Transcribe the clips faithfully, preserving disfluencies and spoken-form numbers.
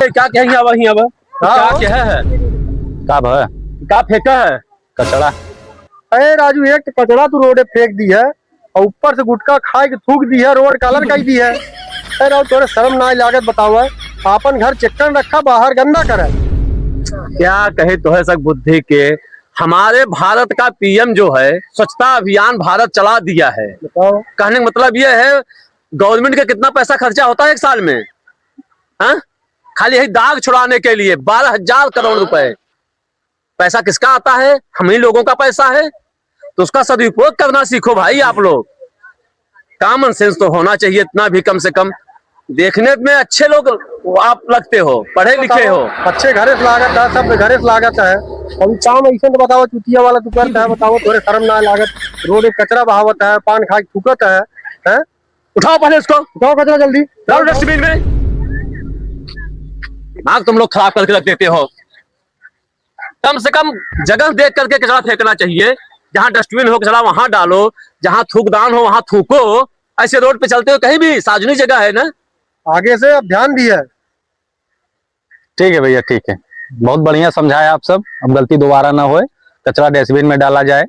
ए, का कहे हियाँ आवा, हियाँ आवा? हाँ। का कहे है? का भा? का फेंका है? कचड़ा। अरे राजू, एक तो कचड़ा तू रोडे फेंक दी है और ऊपर से गुटखा खाए के थूक दी है, रोड कालर कर दी है। अरे राजू, तोरे शर्म ना लागत बतावा, आपन घर चिक्कन रखा, बाहर गंदा करे। क्या कहे तोहे सक बुद्धि के, हमारे भारत का पीएम जो है स्वच्छता अभियान भारत चला दिया है। बताओ। कहने का मतलब ये है, गवर्नमेंट का कितना पैसा खर्चा होता है एक साल में? हाँ, खाली यही दाग छुड़ाने के लिए बारह हजार करोड़ रुपए। पैसा किसका आता है? हम ही लोगों का पैसा है। तो उसका सदुपयोग करना सीखो भाई आप लोग। कॉमन सेंस तो होना चाहिए इतना भी, कम से कम। देखने में अच्छे लोग आप लगते हो, पढ़े लिखे हो। अच्छे घरे से लागत है, सब घरे से लागत है। अभी काम ऐसे तो बताओ, चुतिया वाला तू करता है, बताओ, तोरे शर्म ना लागत? रोड पे कचरा बहावत है, पान खा के थूकत है, हैं? उठाओ पहले इसको। उठाओ कचरा जल्दी। डालो डस्टबिन में। दिमाग तुम लोग खराब करके रख देते हो। कम से कम जगह देख करके कचरा फेंकना चाहिए। जहाँ डस्टबिन हो कचरा वहां डालो, जहाँ थूकदान हो वहां थूको। ऐसे रोड पे चलते हो कहीं भी, सार्वजनिक जगह है ना। आगे से अब ध्यान दिया। ठीक है भैया, ठीक है, बहुत बढ़िया समझाया आप सब। अब गलती दोबारा ना होए, कचरा डस्टबिन में डाला जाए,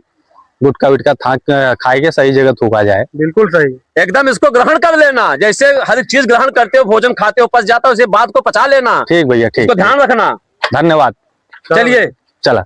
गुटखा विटखा था-, खाए के सही जगह थूका जाए। बिल्कुल सही। एकदम इसको ग्रहण कर लेना, जैसे हर एक चीज ग्रहण करते हो, भोजन खाते हो, पच जाता है, उसे बात को पचा लेना। ठीक भैया, ठीक, इसको ध्यान ठीक। रखना। धन्यवाद। चलिए। चला।